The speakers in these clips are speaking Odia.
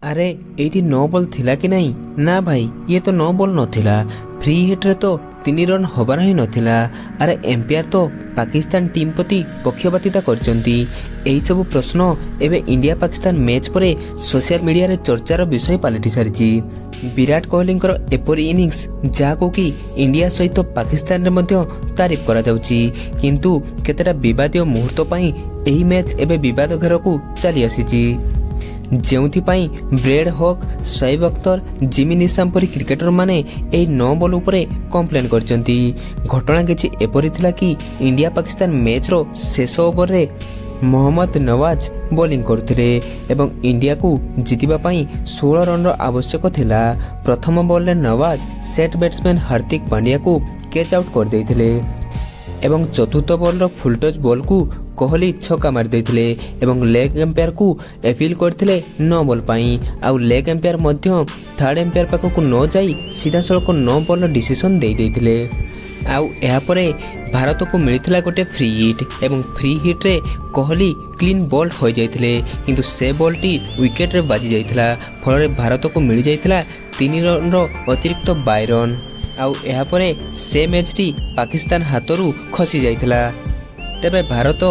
ଆରେ, ଏଇଠି ନୋ ବଲ୍ ଥିଲା କି ନାହିଁ? ନା ଭାଇ, ଇଏ ତ ନୋ ବଲ୍ ନଥିଲା। ଫ୍ରି ହିଟ୍ରେ ତ 3 ରନ୍ ହବାର ହିଁ ନଥିଲା। ଆରେ, ଏମ୍ପାୟାର ତ ପାକିସ୍ତାନ ଟିମ୍ ପ୍ରତି ପକ୍ଷପାତିତା କରିଛନ୍ତି। ଏହିସବୁ ପ୍ରଶ୍ନ ଏବେ ଇଣ୍ଡିଆ ପାକିସ୍ତାନ ମ୍ୟାଚ୍ ପରେ ସୋସିଆଲ ମିଡ଼ିଆରେ ଚର୍ଚ୍ଚାର ବିଷୟ ପାଲଟି ସାରିଛି। ବିରାଟ କୋହଲିଙ୍କର ଏପରି ଇନିଂସ, ଯାହାକୁ କି ଇଣ୍ଡିଆ ସହିତ ପାକିସ୍ତାନରେ ମଧ୍ୟ ତାରିଫ କରାଯାଉଛି, କିନ୍ତୁ କେତେଟା ବିବାଦୀୟ ମୁହୂର୍ତ୍ତ ପାଇଁ ଏହି ମ୍ୟାଚ୍ ଏବେ ବିବାଦ ଘେରକୁ ଚାଲି ଆସିଛି, ଯେଉଁଥିପାଇଁ ବ୍ରେଡ୍ ହଗ୍, ସୋଏବ ଅଖତର, ଜିମି ନିଶାମ ପରି କ୍ରିକେଟରମାନେ ଏହି ନୋ ବଲ୍ ଉପରେ କମ୍ପ୍ଲେନ୍ କରିଛନ୍ତି। ଘଟଣା କିଛି ଏପରି ଥିଲା କି ଇଣ୍ଡିଆ ପାକିସ୍ତାନ ମ୍ୟାଚ୍ର ଶେଷ ଓଭରରେ ମହମ୍ମଦ ନୱାଜ ବୋଲିଂ କରୁଥିଲେ ଏବଂ ଇଣ୍ଡିଆକୁ ଜିତିବା ପାଇଁ 16 ରନ୍ର ଆବଶ୍ୟକ ଥିଲା। ପ୍ରଥମ ବଲ୍ରେ ନୱାଜ ସେଟ୍ ବ୍ୟାଟ୍ସମ୍ୟାନ୍ ହାର୍ଦ୍ଦିକ ପାଣ୍ଡ୍ୟାକୁ କ୍ୟାଚ୍ ଆଉଟ୍ କରିଦେଇଥିଲେ ଏବଂ ଚତୁର୍ଥ ବଲ୍ର ଫୁଲଟସ୍ ବଲ୍କୁ କୋହଲି ଛକା ମାରିଦେଇଥିଲେ ଏବଂ ଲେଗ୍ ଏମ୍ପାୟାରକୁ ଆପିଲ୍ କରିଥିଲେ ନୋ ବଲ୍ ପାଇଁ। ଆଉ ଲେଗ୍ ଏମ୍ପାୟାର ମଧ୍ୟ ଥାର୍ଡ ଏମ୍ପାୟାର ପାଖକୁ ନ ଯାଇ ସିଧାସଳଖ ନୋ ବଲ୍ର ଡିସିସନ୍ ଦେଇ ଦେଇଥିଲେ। ଆଉ ଏହାପରେ ଭାରତକୁ ମିଳିଥିଲା ଗୋଟେ ଫ୍ରି ହିଟ୍ ଏବଂ ଫ୍ରି ହିଟ୍ରେ କୋହଲି କ୍ଲିନ୍ ବୋଲ୍ଡ ହୋଇଯାଇଥିଲେ, କିନ୍ତୁ ସେ ବଲ୍ଟି ୱିକେଟ୍ରେ ବାଜି ଯାଇଥିଲା। ଫଳରେ ଭାରତକୁ ମିଳିଯାଇଥିଲା 3 ରନ୍ର ଅତିରିକ୍ତ ବାଇ ରନ୍। ଆଉ ଏହାପରେ ସେ ମ୍ୟାଚ୍ଟି ପାକିସ୍ତାନ ହାତରୁ ଖସି ଯାଇଥିଲା। ତେବେ ଭାରତ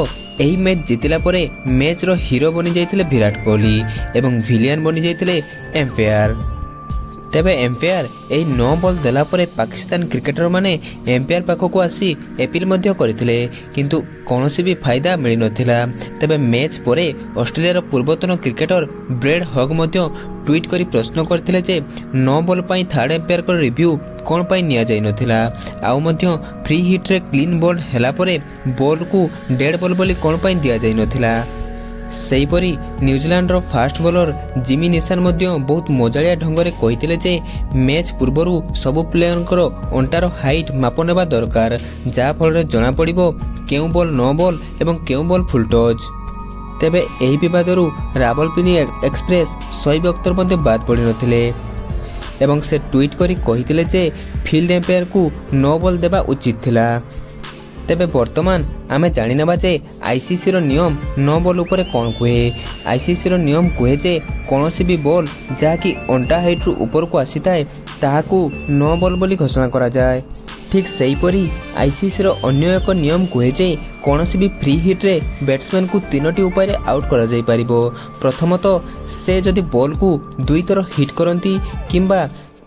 ଏହି ମ୍ୟାଚ୍ ଜିତିଲା ପରେ ମ୍ୟାଚ୍ର ହିରୋ ବନିଯାଇଥିଲେ ବିରାଟ କୋହଲି ଏବଂ ଭିଲିଆନ୍ ବନିଯାଇଥିଲେ ଏମ୍ପାୟାର। ତେବେ ଏମ୍ପାୟାର ଏହି ନୋ ବଲ୍ ଦେଲା ପରେ ପାକିସ୍ତାନ କ୍ରିକେଟରମାନେ ଏମ୍ପାୟାର ପାଖକୁ ଆସି ଆପିଲ୍ ମଧ୍ୟ କରିଥିଲେ, କିନ୍ତୁ କୌଣସି ବି ଫାଇଦା ମିଳିନଥିଲା। ତେବେ ମ୍ୟାଚ୍ ପରେ ଅଷ୍ଟ୍ରେଲିଆର ପୂର୍ବତନ କ୍ରିକେଟର ବ୍ରେଡ୍ ହଗ୍ ମଧ୍ୟ ଟ୍ୱିଟ୍ କରି ପ୍ରଶ୍ନ କରିଥିଲେ ଯେ ନୋ ବଲ୍ ପାଇଁ ଥାର୍ଡ ଏମ୍ପାୟାରଙ୍କ ରିଭ୍ୟୁ କ'ଣ ପାଇଁ ନିଆଯାଇନଥିଲା, ଆଉ ମଧ୍ୟ ଫ୍ରି ହିଟ୍ରେ କ୍ଲିନ୍ ବୋଲ୍ଡ ହେଲା ପରେ ବଲ୍କୁ ଡେଡ୍ ବଲ୍ ବୋଲି କ'ଣ ପାଇଁ ଦିଆଯାଇନଥିଲା। ସେହିପରି ନ୍ୟୁଜିଲାଣ୍ଡର ଫାଷ୍ଟ ବୋଲର ଜିମି ନିଶାମ ମଧ୍ୟ ବହୁତ ମଜାଳିଆ ଢଙ୍ଗରେ କହିଥିଲେ ଯେ ମ୍ୟାଚ୍ ପୂର୍ବରୁ ସବୁ ପ୍ଲେୟରଙ୍କର ଅଣ୍ଟାର ହାଇଟ୍ ମାପ ନେବା ଦରକାର, ଯାହାଫଳରେ ଜଣାପଡ଼ିବ କେଉଁ ବଲ୍ ନୋ ବଲ୍ ଏବଂ କେଉଁ ବଲ୍ ଫୁଲ୍ ଟଚ୍। ତେବେ ଏହି ବିବାଦରୁ ରାବଲପିଣ୍ଡି ଏକ୍ସପ୍ରେସ ସୋଏବ ଅଖତର ମଧ୍ୟ ବାଦ ପଡ଼ିନଥିଲେ ଏବଂ ସେ ଟ୍ୱିଟ୍ କରି କହିଥିଲେ ଯେ ଫିଲ୍ଡ ଏମ୍ପାୟାରକୁ ନୋ ବଲ୍ ଦେବା ଉଚିତ ଥିଲା। ତେବେ ବର୍ତ୍ତମାନ ଆମେ ଜାଣିନେବା ଯେ ଆଇସିସିର ନିୟମ ନୋ ବଲ୍ ଉପରେ କ'ଣ କୁହେ। ଆଇସିସିର ନିୟମ କୁହେ ଯେ କୌଣସି ବି ବଲ୍ ଯାହାକି ଅଣ୍ଟା ହାଇଟ୍ରୁ ଉପରକୁ ଆସିଥାଏ, ତାହାକୁ ନୋ ବଲ୍ ବୋଲି ଘୋଷଣା କରାଯାଏ। ଠିକ୍ ସେହିପରି ଆଇସିସିର ଅନ୍ୟ ଏକ ନିୟମ କୁହେ ଯେ କୌଣସି ବି ଫ୍ରି ହିଟ୍ରେ ବ୍ୟାଟ୍ସମ୍ୟାନ୍କୁ ତିନୋଟି ଉପାୟରେ ଆଉଟ୍ କରାଯାଇପାରିବ। ପ୍ରଥମତଃ, ସେ ଯଦି ବଲ୍କୁ ଦୁଇଥର ହିଟ୍ କରନ୍ତି କିମ୍ବା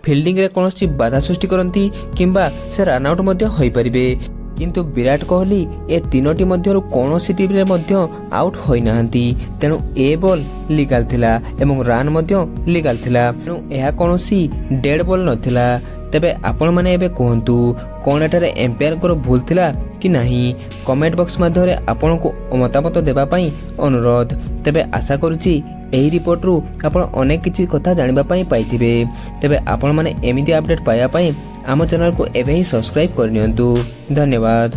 ଫିଲ୍ଡିଂରେ କୌଣସି ବାଧା ସୃଷ୍ଟି କରନ୍ତି କିମ୍ବା ସେ ରନ୍ ଆଉଟ୍ ମଧ୍ୟ ହୋଇପାରିବେ। କିନ୍ତୁ ବିରାଟ କୋହଲି ଏ ତିନୋଟି ମଧ୍ୟରୁ କୌଣସିଟିରେ ମଧ୍ୟ ଆଉଟ୍ ହୋଇନାହାନ୍ତି। ତେଣୁ ଏ ବଲ୍ ଲିଗାଲ ଥିଲା ଏବଂ ରନ୍ ମଧ୍ୟ ଲିଗାଲ ଥିଲା। ତେଣୁ ଏହା କୌଣସି ଡେଡ୍ ବଲ୍ ନଥିଲା। ତେବେ ଆପଣମାନେ ଏବେ କୁହନ୍ତୁ, କ'ଣ ଏଠାରେ ଏମ୍ପାୟାରଙ୍କର ଭୁଲ ଥିଲା କି ନାହିଁ? କମେଣ୍ଟ ବକ୍ସ ମାଧ୍ୟମରେ ଆପଣଙ୍କୁ ମତାମତ ଦେବା ପାଇଁ ଅନୁରୋଧ। ତେବେ ଆଶା କରୁଛି ଏହି ରିପୋର୍ଟରୁ ଆପଣ ଅନେକ କିଛି କଥା ଜାଣିବା ପାଇଁ ପାଇଥିବେ। ତେବେ ଆପଣମାନେ ଏମିତି ଅପଡେଟ୍ ପାଇବା ପାଇଁ ଆମ ଚ୍ୟାନେଲକୁ ଏବେ ହିଁ ସବସ୍କ୍ରାଇବ୍ କରିନିଅନ୍ତୁ। ଧନ୍ୟବାଦ।